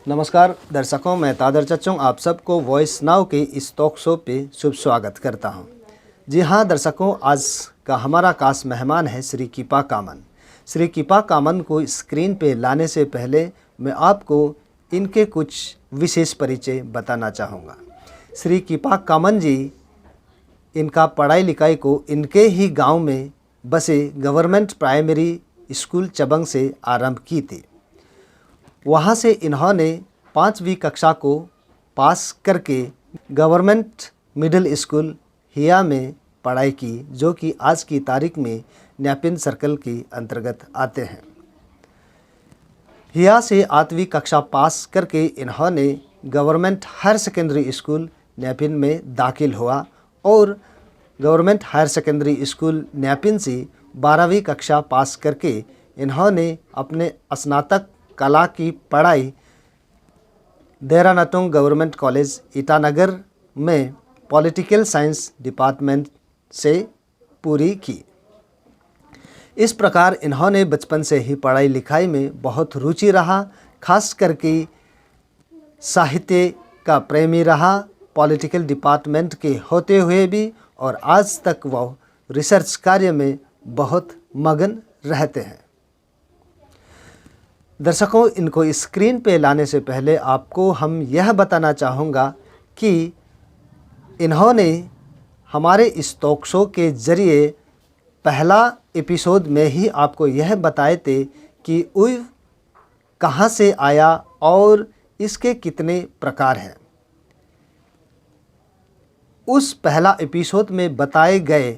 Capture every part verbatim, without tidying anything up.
नमस्कार दर्शकों, मैं तादर चचोंग आप सबको वॉइस नाउ के इस टॉक शो पे शुभ स्वागत करता हूं। जी हां दर्शकों, आज का हमारा खास मेहमान है श्री किपा कामन। श्री किपा कामन को स्क्रीन पे लाने से पहले मैं आपको इनके कुछ विशेष परिचय बताना चाहूँगा। श्री किपा कामन जी, इनका पढ़ाई लिखाई को इनके ही गांव में बसे गवर्नमेंट प्राइमरी स्कूल चबंग से आरंभ की थी। वहाँ से इन्होंने पाँचवीं कक्षा को पास करके गवर्नमेंट मिडिल स्कूल हिया में पढ़ाई की, जो कि आज की तारीख में न्यापिन सर्कल के अंतर्गत आते हैं। हिया से आठवीं कक्षा पास करके इन्होंने government higher secondary school Nyapin में दाखिल हुआ और government higher secondary school Nyapin से बारहवीं कक्षा पास करके इन्होंने अपने स्नातक कला की पढ़ाई देरा नातुंग गवर्नमेंट कॉलेज ईटानगर में पॉलिटिकल साइंस डिपार्टमेंट से पूरी की। इस प्रकार इन्होंने बचपन से ही पढ़ाई लिखाई में बहुत रुचि रहा, खास करके साहित्य का प्रेमी रहा। पॉलिटिकल डिपार्टमेंट के होते हुए भी और आज तक वह रिसर्च कार्य में बहुत मगन रहते हैं। दर्शकों, इनको स्क्रीन पे लाने से पहले आपको हम यह बताना चाहूँगा कि इन्होंने हमारे इस टॉक शो के जरिए पहला एपिसोड में ही आपको यह बताए थे कि उइव कहाँ से आया और इसके कितने प्रकार हैं। उस पहला एपिसोड में बताए गए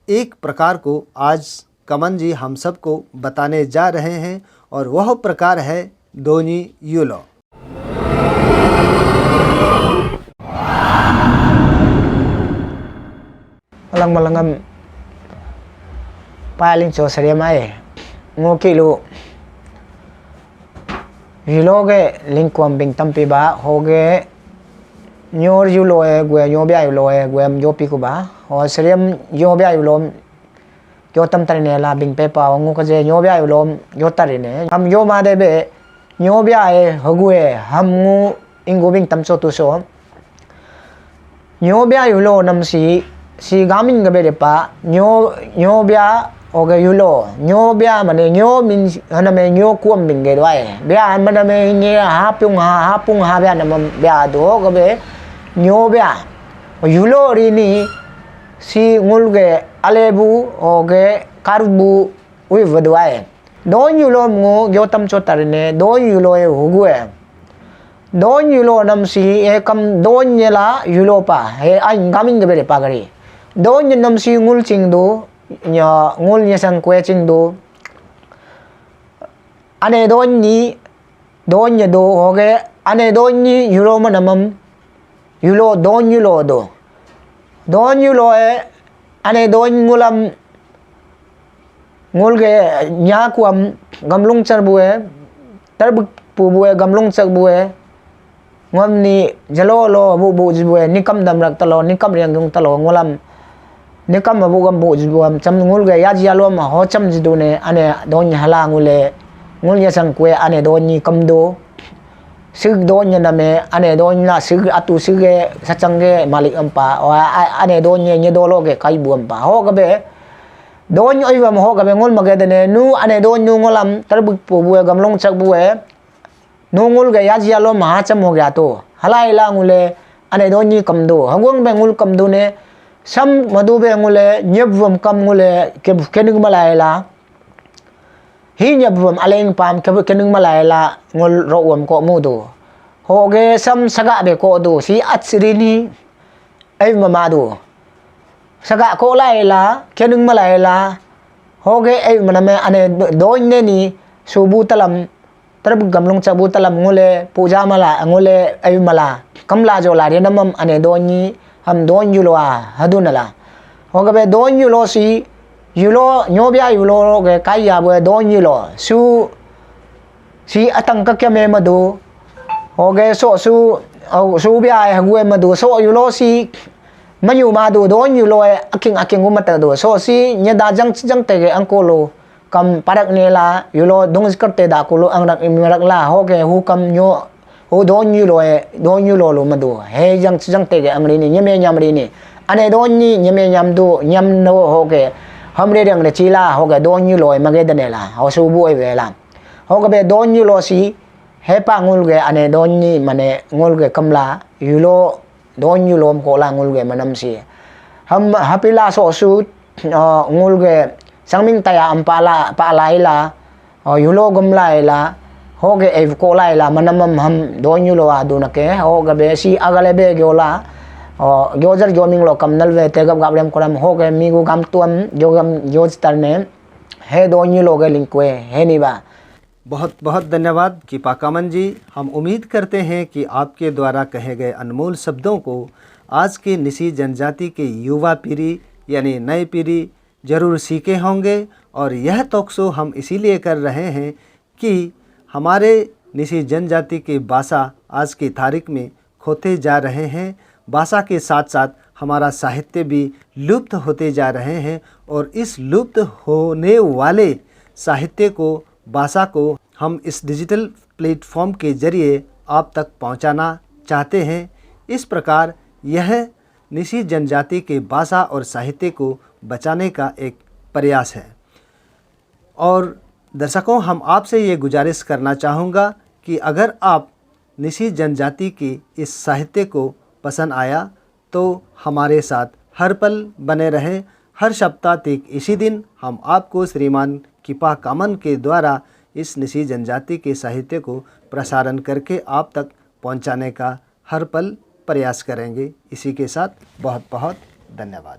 एक प्रकार को आज कमन जी हम सबको बताने जा रहे हैं और वह प्रकार है दोनी yellow. Malang malangam paling cho sariam ai. Ngo kilu. Yulo ge lingkuam bing tampi ba ho ge nyor yulo e gue nyo bia yulo e gue am yo pi ku ba. Ho sariam yo bia yulo yo tam tari ne la bing pe pa ngu ka je nyo bia yulo yo tari ne. Ham yo ma de be nyo bia e ho gue ham ngu ingu bing tam cho tu so. Nyo bia yulo nam si, si gamin gabe depa, nyo, nyo bia oge yulo, nyo bia mane nyo min haname nyo kuam min ge dwai. Bia maname nge ha pung ha, ha pung ha bia nama bia do gabe nyo bia. Yulo rini si ngul ge alebu oge karbu ui vadwai. Don yulo mu gyotam chotarine, don yulo e hugue. Don yulo namsi e kam don nyela yulo pa, he ain gamin gabere pagari. Don namsi ngul chingdu, nya ngul nyesang kue chingdu. Ane don ni, don nyedo hoge, ane don ni yulo manamam, yulo don yulo do. Don yulo e, ane don ngulam, ngul ge nyakuam gamlung char bue, tarbuk pu bue, gamlung chak bue, ngom ni jalo lo bu bu ji bue, nikam damrak talo, nikam riang gung talo, ngulam, nikam bu gam bu ji bue, cham ngul ge yaji alo ma ho cham ji du ne, ane don hala ngule, ngul ya sang kue, ane don ni kam do. Sik don nya name, ane don la sik atu sik e sachang ge malik ampa, o, a-, a-, ane don nya nya dolo ge kai bu ampa. Ho gabe, don oi wam ho gabe ngul mage dene, nu ane don nu ngulam tarbuk pu bue, gamlong chak bue. Nu ngul ge yaji alo ma cham ho ge ato. Halai la ngule, ane don ni kam do. Hagwang be ngul kam do ne, sam madu be ngule, nyep wam kam ngule, ke, kening malai la. Hi nyabum aleng pam ke kenung malai la ngol ro wam ko mu du. Ho ge sam saga be ko du si at siri ni ai mama du. Saga ko lai la kenung malai la ho ge ai maname ane do-, doin ne ni subu talam terb gamlung chabu talam ngule puja mala ngule ai mala kamla jo la de namam ane doin ni ham don yulo a hadu nala. Ho gabe don yulo si yulo nyobia yulo ge kai ya bue don yulo su si atang ka kya me madu. Ho ge so su au su bia ai hague madu so yulo si mayu madu don yulo e aking aking gu mata do so si nya da jang jang te ge angkolo kam parak ne la yulo dong zikar te da kulo ang rak im rak la ho ge hu kam nyo Ho donyu lo e, donyu lo lo madu. He jang jang tege amri ni, nyeme nyamri ni. Ane donyi, nyeme nyam du, nyam no hoke. Hamre dang de chila hoke donyu lo e mage dane la. Ho subu e vela. Hoke be donyu lo si, hepa ngul ge ane donyi mane ngul ge kamla, yulo donyu lom kola ngul ge manam si. Ham hapila so su, uh, ngul ge sangming taya am pala, pala ila, uh, yulo gumla ila, hoge ev kola ila, manamam ham donyu lo adu nake, hoge be si agale be gyola, uh, gyojar gyoming lo kamnal ve tegap gabrem kolam, hoge migu gam tuam, gyogam gyoj tarne, he donyu lo ge lingkwe, he ni ba. बहुत बहुत धन्यवाद किपा कामन जी। हम उम्मीद करते हैं कि आपके द्वारा कहे गए अनमोल शब्दों को आज के निसी जनजाति के युवा पीढ़ी यानी नई पीढ़ी जरूर सीखे होंगे। और यह टॉक शो हम इसीलिए कर रहे हैं कि हमारे निसी जनजाति की भाषा आज की तारीख में खोते जा रहे हैं। भाषा के साथ साथ हमारा साहित्य भी लुप्त होते जा रहे हैं और इस लुप्त होने वाले साहित्य को, भाषा को हम इस डिजिटल प्लेटफॉर्म के जरिए आप तक पहुंचाना चाहते हैं। इस प्रकार यह निसी जनजाति के भाषा और साहित्य को बचाने का एक प्रयास है। और दर्शकों, हम आपसे ये गुजारिश करना चाहूँगा कि अगर आप निसी जनजाति की इस साहित्य को पसंद आया तो हमारे साथ हर पल बने रहें। हर सप्ताह ठीक इसी दिन हम आपको श्रीमान किपा कामन के द्वारा इस निसी जनजाति के साहित्य को प्रसारण करके आप तक पहुंचाने का हर पल प्रयास करेंगे। इसी के साथ बहुत बहुत धन्यवाद।